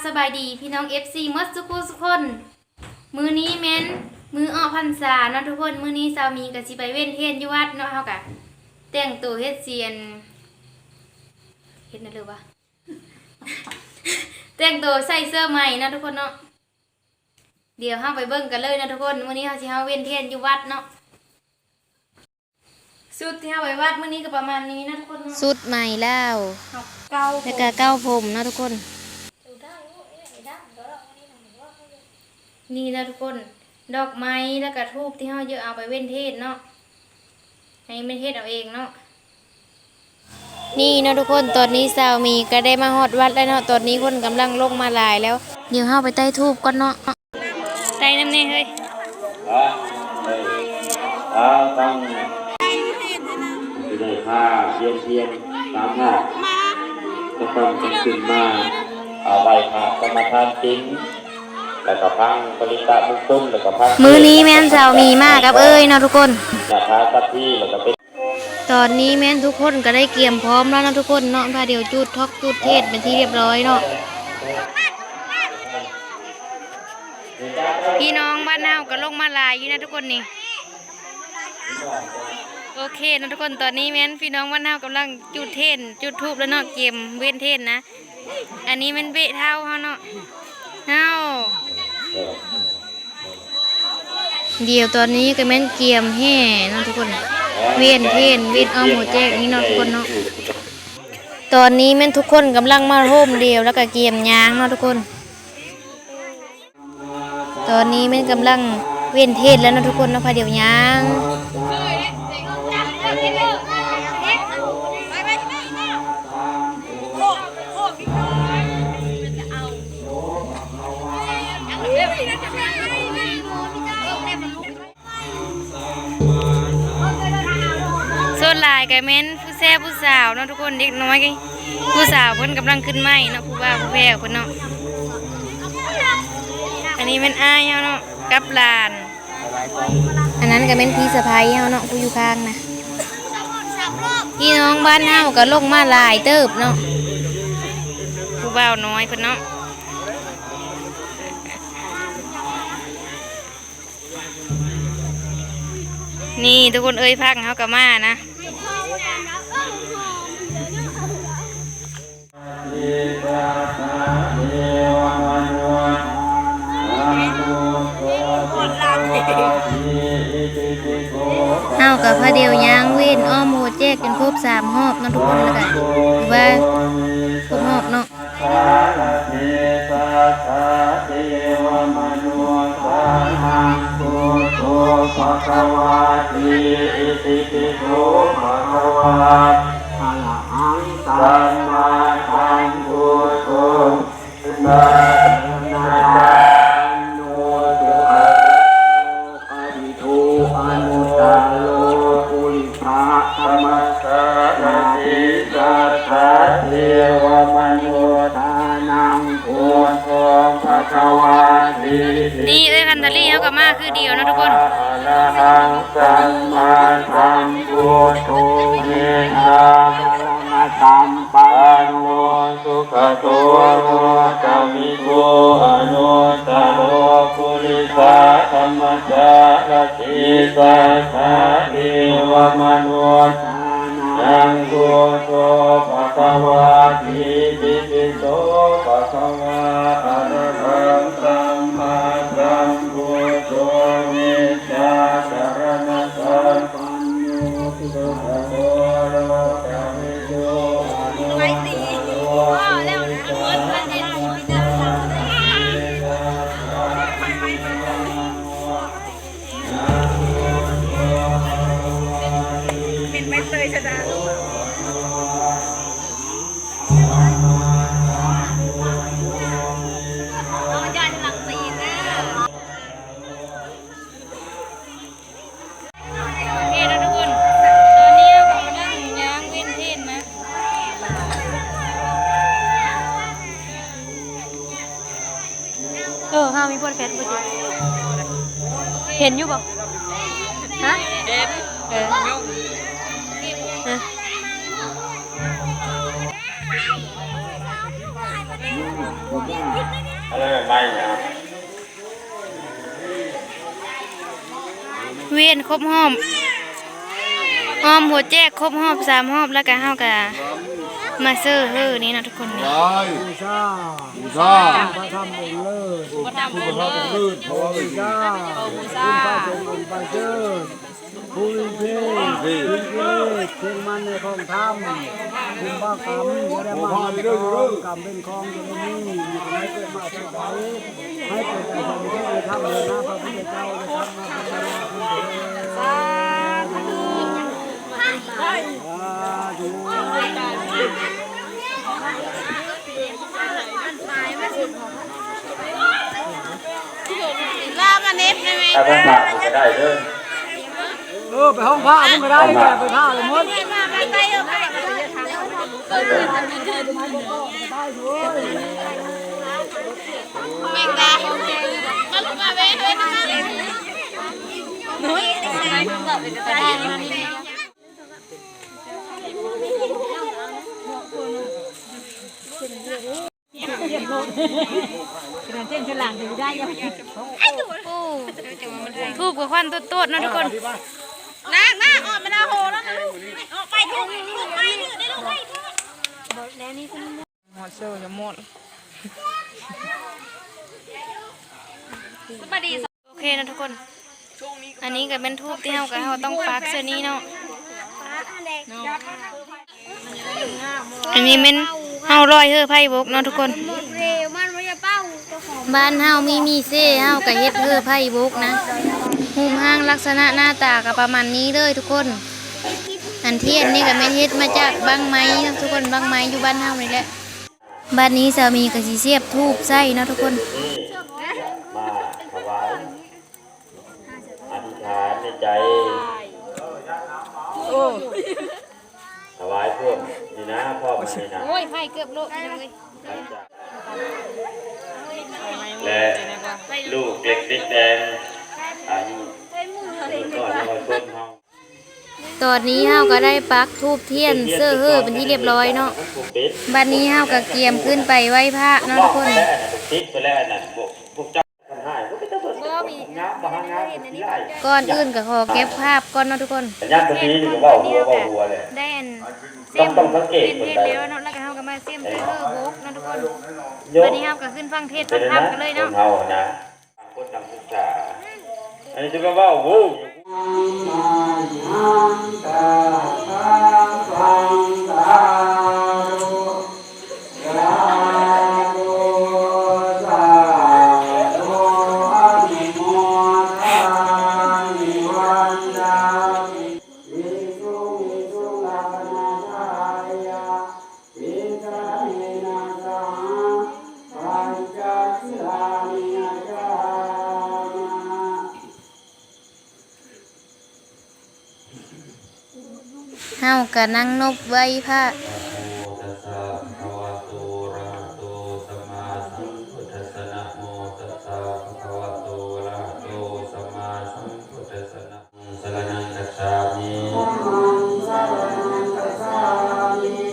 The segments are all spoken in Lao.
ສະບາຍດີພີ່ນ້ອງເອັຟຊີໝົດສູ່ຜູ້ສູ່ຄົນ. ມື້ນີ້ແມ່ນມື້ອອກພັນສາເນາະທຸກຄົນ. ມື້ນີ້ສາວມີກໍຊິໄປເວັນເທນຢູ່ວັດເນາະ. ເຮົາກໍແຕ່ງໂຕເຮັດສຽນ ເຮັດແນວເລີວ່າ ແຕ່ງໂຕໃສ່ເສື້ອໃໝ່ເນາະທຸກຄົນເນາະ. ດຽວເຮົາໄປເບິ່ງກັນເລີຍເນາະທຸກຄົນ. ມື້ນີ້ເຮົາຊິເຮົາເວັນເທນຢູ່ວັດເນາະ. ຊຸດທີ່ເຮົາໄປວັດມື້ນີ້ກໍປະມານນີ້ນະທຸກຄົນເນາະ. ຊຸດໃໝ່ລາວ ເອົາເກົ້າ ແລ້ວກໍເກົ້າຜົມເນາະທຸກຄົນ. ນີ້ນະທຸກຄົນ ດອກໄມ້ ແລ້ວກໍທູບທີ່ເຮົາຈະເອົາໄປເວັນເທນເນາະ. ໃຫ້ມັນເຮັດເອົາເອງເນາະ. ນີ້ເນາະທຸກຄົນ ຕອນນີ້ສາວມີກໍໄດ້ມາຮອດວັດແລ້ວເນາະ. ຕອນນີ້ຄົນກຳລັງລົງມາຫຼາຍແລ້ວ. ດຽວເຮົາໄປໄຕ້ທູບກ່ອນເນາະ. ໄຕ້ນຳແດ່ເຮີ້ຍ. ເອີ ເອົາ ຕັ້ງ ຊິໄດ້ພາວຽນທຽນສາມຮອບ ແລ້ວກໍຈັ່ງຂຶ້ນມາ ເອົາໄຫວ້ພະສະມາທານສິນ ແລ້ວກໍຟັງປະລິຕະມຸງຄຸນ ແລ້ວກໍຟັງ ມື້ນີ້ແມ່ນສາວມີມາກັບເອື້ອຍເນາະທຸກຄົນ. ຍະຖາສັບພີ ແລ້ວກໍເປັນ ຕອນນີ້ແມ່ນທຸກຄົນກໍໄດ້ກຽມພ້ອມແລ້ວເນາະທຸກຄົນເນາະ. ພາດຽວຈູດທອກຈູດເທນເປັນທີ່ຮຽບຮ້ອຍເນາະ. ພີ່ນ້ອງບ້ານເຮົາກໍລົງມາຫຼາຍຢູ່ນະທຸກຄົນນີ້. ໂອເຄເນາະທຸກຄົນ ຕອນນີ້ແມ່ນພີ່ນ້ອງບ້ານເຮົາກຳລັງຈູດເທນ ຈູດທູບແລ້ວເນາະ ກຽມເວັນເທນນະ. ອັນນີ້ແມ່ນເບະເຖົ້າເຮົາເນາະ ເຮົາ. ດຽວຕອນນີ້ກໍແມ່ນກຽມແຫ່ເນາະທຸກຄົນ ວຽນເທນ ວຽນອ້ອມຫົວແຈກນີ້ເນາະທຸກຄົນເນາະ. ຕອນນີ້ແມ່ນທຸກຄົນກຳລັງມາໂຮມດຽວ ແລ້ວກໍກຽມຍ່າງເນາະທຸກຄົນ. ຕອນນີ້ແມ່ນກຳລັງວຽນເທນແລ້ວເນາະທຸກຄົນເນາະ ພາດຽວຍ່າງ. ສ່ວນຫຼາຍກໍແມ່ນຜູ້ແຊບຜູ້ສາວເນາະທຸກຄົນ ເດັກນ້ອຍ ຜູ້ສາວເພິ່ນກຳລັງຂຶ້ນໃໝ່ເນາະ ຜູ້ບ່າວຜູ້ແພ້ວເພິ່ນເນາະ. ອັນນີ້ແມ່ນອ້າຍເຮົາເນາະ ກັບຫຼານ. ອັນນັ້ນກໍແມ່ນພີ່ສະໃພ້ເຮົາເນາະ ຜູ້ຢູ່ຂ້າງນະ. ພີ່ນ້ອງບ້ານເຮົາກໍລົງມາຫຼາຍເຕີບເນາະ ຜູ້ບ່າວນ້ອຍເພິ່ນເນາະ. ນີ້ທຸກຄົນເອີຍ ພັກເຮົາກໍມານະ. ເຮົາກໍພາດຽວຍ່າງວຽນອ້ອມໂຮແຈກຈົນຄົບສາມຮອບເນາະທຸກຄົນ ແລ້ວກໍຖືວ່າຄົບຮອບເນາະ. ສາລະເທສັດຖາເທວະມະນຸດສານັງ ພຸດໂທພະຄະວາຕິ ອິຕິປິໂສພະຄະວາ ອະລະຫັງສຳມາສຳພຸດໂທ ສາສະນະ ໂທ ອະນຸດຕະໂລ ປຸລິສະທຳມະສາລະຖິ ສັດຖາເທວະມະນຸດສານັງ ພຸດໂທພະຄະວາຕິ ນີ້ເອື້ອຍຄັນທະລີເຮົາກໍມາຄືດຽວເນາະທຸກຄົນ. ອະລະຫັງສຳມາສຳພຸດໂທ ເມດຕາ ສະລະນະສຳປັນໂນ ສຸຂະໂຕ ໂລກະມິໂຕ ອະນຸດຕະໂລ ປຸລິສະທຳມະສາລະຖິ ສັດຖາເທວະມະນຸດສານັງ ພຸດໂທພະຄະວາຕິ ອິຕິປິໂສພະຄະວາ ອະລະຫັງສຳມາສຳພຸດໂທ ວິດຈາຈະລະນະສຳ ໄມ້ຕີ ພໍແລ້ວນະ ເພິ່ນເປັນອັນນັ້ນ ໄມ້ຕີ ເປັນໄມ້ເຕີຍຊະດາ ເອີ ເອີ ໂອເຄເນາະທຸກຄົນ ຕອນນີ້ເຮົາກໍກຳລັງຍ່າງເວັນເທນນະ. ເອີ ເຮົາມີພວກແຟດບໍ່ຈິ ເຫັນຢູ່ບໍ່? ຮະ? ເຫັນ ເອີ ເອີ. ວຽນຄົບຮອບ ອ້ອມຫົວແຈກຄົບຮອບສາມຮອບ ແລ້ວກະເຮົາກະມາເຊີເຮີນີ້ເນາະທຸກຄົນນີ້. ບູຊາ ບູຊາ ພະທຳອົງເລີດ ພະທຳອົງເລີດ ຂອບຄຸນເຈົ້າ ຂອບຄຸນພະສົງອົງປະເສີດ ຜູ້ວິເສດ ວິເສດ ເພງມັນໃນຂອງທຳ ຄຸມພະກຳ ບໍ່ໄດ້ມານຳກອງ ກຳເປັນຂອງຢູ່ໃນນີ້ ໃຫ້ເກີດມາເທົ່າໃດ ໃຫ້ເປັນໄປສຳເລັດໃນທຳເດີນາ ພະພຸດທະເຈົ້າ ສາທຸ ສາທຸ. ລາມາເນັບໄດ້ໄໝ? ຖ້າບໍ່ມັກກໍໄດ້ເດີ. ເອີ ໄປຫ້ອງພະພຸ້ນກໍໄດ້ ໄປພະເລີຍໝົດ. ແມ່ນລະ ມາລູກມາເວີຍ ມາເວີຍ. ໂອ້ ທູບກັບຄວັນໂຕດໆເນາະທຸກຄົນ. ນາງ ນາງ ອອກມາໜ້າໂຮແລ້ວນະລູກ ອອກໄປທຸກ ທຸກໄປຢູ່ໃນລູກໄປທຸກ. ຮອດເຊວຈະໝົດ. ໂອເຄເນາະທຸກຄົນ ອັນນີ້ກໍແມ່ນທູບທີ່ເຮົາກໍ ເຮົາຕ້ອງປັກເທື່ອນີ້ເນາະ. ອັນນີ້ແມ່ນເຮົາລອຍເຮີໄຟບົກເນາະທຸກຄົນ. ບ້ານເຮົາມີມີເຊ ເຮົາກໍເຮັດເຮີໄຟບົກນະ. ຮູບຮ່າງລັກສະນະໜ້າຕາກໍປະມານນີ້ເລີຍທຸກຄົນ. ອັນທຽນນີ້ກໍແມ່ນເຮັດມາຈາກບັ້ງໄມ້ເນາະທຸກຄົນ ບັ້ງໄມ້ຢູ່ບ້ານເຮົານີ້ແຫຼະ. ບາດນີ້ສາມີກໍຊິສຽບທູບໃສ່ເນາະທຸກຄົນ. ມາຖວາຍ ອະທິຖານໃນໃຈ ໂອ້ ຖວາຍພວກນີ້ນະ ພ້ອມອັນນີ້ນະ. ໂອ້ຍ ໄຟເກືອບໂລກພີ່ນ້ອງເອີຍ. ແລະ ລູກເລັກເດັກແດງ ອາຍຸ ອາຍຸນ້ອຍນ້ອຍຄົນເຮົາ. ຕອນນີ້ເຮົາກໍໄດ້ປັກທູບທຽນເຊີເຮີເປັນທີ່ລຽບຮ້ອຍເນາະ. ບັດນີ້ເຮົາກໍກຽມຂຶ້ນໄປໄຫວ້ພະເນາະທຸກຄົນ. ກ່ອນອື່ນກໍຂໍເກັບພາບກ່ອນເນາະທຸກຄົນ. ໄດ້ອັນ ເຊວເຮັດແລ້ວເນາະ ແລ້ວກໍເຮົາກໍມາເຊວເຮີບົກເນາະທຸກຄົນ. ບັດນີ້ເຮົາກໍຂຶ້ນຟັງເທດຟັງທຳກັນເລີຍເນາະ. ຄົນນັກສຶກສາ ອັນນີ້ຈະມາເວົ້າໂຫຢູ່. ເຮົາກະນັ່ງນົບໄຫວ້ພະ. ນະໂມຕັດສະ ພະຄະວະໂຕ ອະລະຫະໂຕ ສຳມາສຳພຸດທັດສະ. ນະໂມຕັດສະ ພະຄະວະໂຕ ອະລະຫະໂຕ ສຳມາສຳພຸດທັດສະ. ສະລະນັງກັດສາມິ.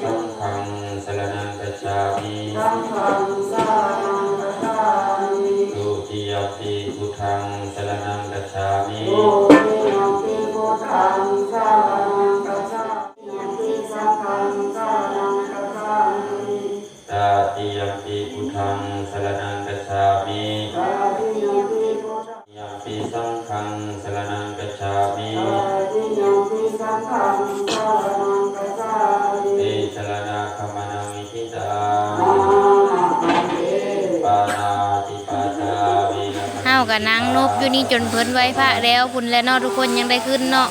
ສັງຄັງ ສະລະນັງກັດສາມິ. ທຸຕິຍຳປິ ພຸດທັງ ສະລະນັງກັດສາມິ. ຕະຕິຍຳປິ ພຸດທັງ ສະລະນັງກັດສາມິ. ຍຳປິ ສັງຄັງ ສະລະນັງກັດສາມິ. ຕິສະລະນະຂະມະນະວິທິຕັງ ປານາຕິປາຕາ ເວລະມະະ. ເຮົາກໍນັ່ງນົບຢູ່ນີ້ຈົນເພິ່ນໄຫວ້ພະແລ້ວພຸ້ນແຫຼະເນາະທຸກຄົນ ຍັງໄດ້ຂຶ້ນເນາະ.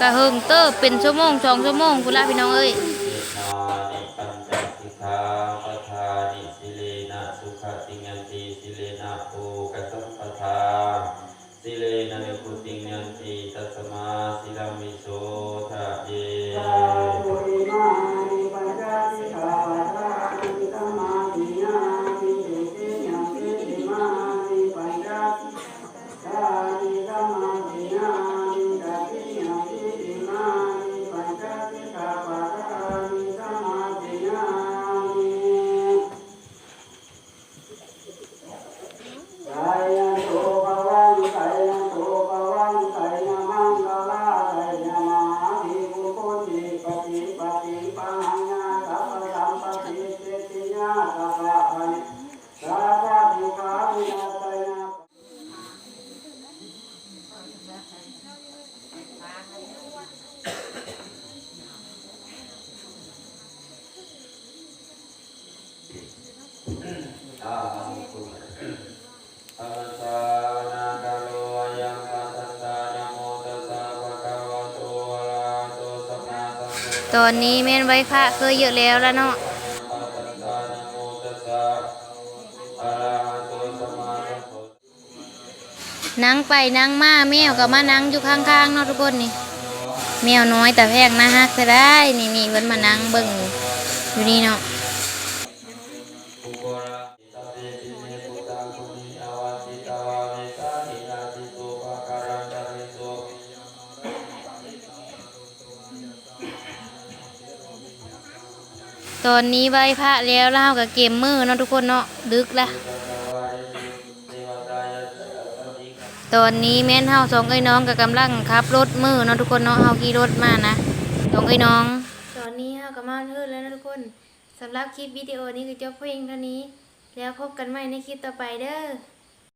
ກະເຫິງເຕີບ ເປັນຊົ່ວໂມງສອງຊົ່ວໂມງພຸ້ນລະພີ່ນ້ອງເອີຍ. ສິກຂາ ປັນຈະສິກຂາປະທານິ ສີເລນະສຸຂະຕິງ ຍັນຕິ ສີເລນະໂພກະສັມປະທາ ສີເລນະນິບພຸຕິງ ຍັນຕິ ຕັດສະມາ ສີລັງວິໂສທະເຍ. ສາທຸ ອິມານິ ປັນຈະສິກຂາປະທານິ ສະມາທິຍາມິ ທຸຕິຍຳປິ ອິມານິ ປັນຈະສິກຂາປະທານິ ສະມາທິຍາມິ ຕະຕິຍຳປິ ອິມານິ ປັນຈະສິກຂາປະທາ ຕອນນີ້ແມ່ນໄຫວ້ພະເຄີຍເຍອະແລ້ວລະເນາະ. ນັ່ງໄປນັ່ງມາ ແມວກໍມານັ່ງຢູ່ຂ້າງໆເນາະທຸກຄົນນີ້. ແມວນ້ອຍຕາແພງໜ້າຮັກແທ້ດາຍ. ນີ້ໆ ເພິ່ນມານັ່ງເບິ່ງຢູ່ນີ້ເນາະ. ຕອນນີ້ໄຫວ້ພະແລ້ວ ແລ້ວເຮົາກໍເກັມມື້ເນາະທຸກຄົນເນາະ, ດຶກລະ. ຕອນນີ້ແມ່ນເຮົາສອງເອື້ອຍນ້ອງກໍກຳລັງຂັບລົດມື້ເນາະທຸກຄົນເນາະ, ເຮົາຂີ່ລົດມານະ ສອງເອື້ອຍນ້ອງ. ຕອນນີ້ເຮົາກໍມາຮອດເຮືອນແລ້ວເນາະທຸກຄົນ. ສຳລັບຄລິບວິດີໂອນີ້ກໍຈົບພຽງເທົ່ານີ້ ແລ້ວພົບກັນໃໝ່ໃນຄລິບຕໍ່ໄປເດີ້.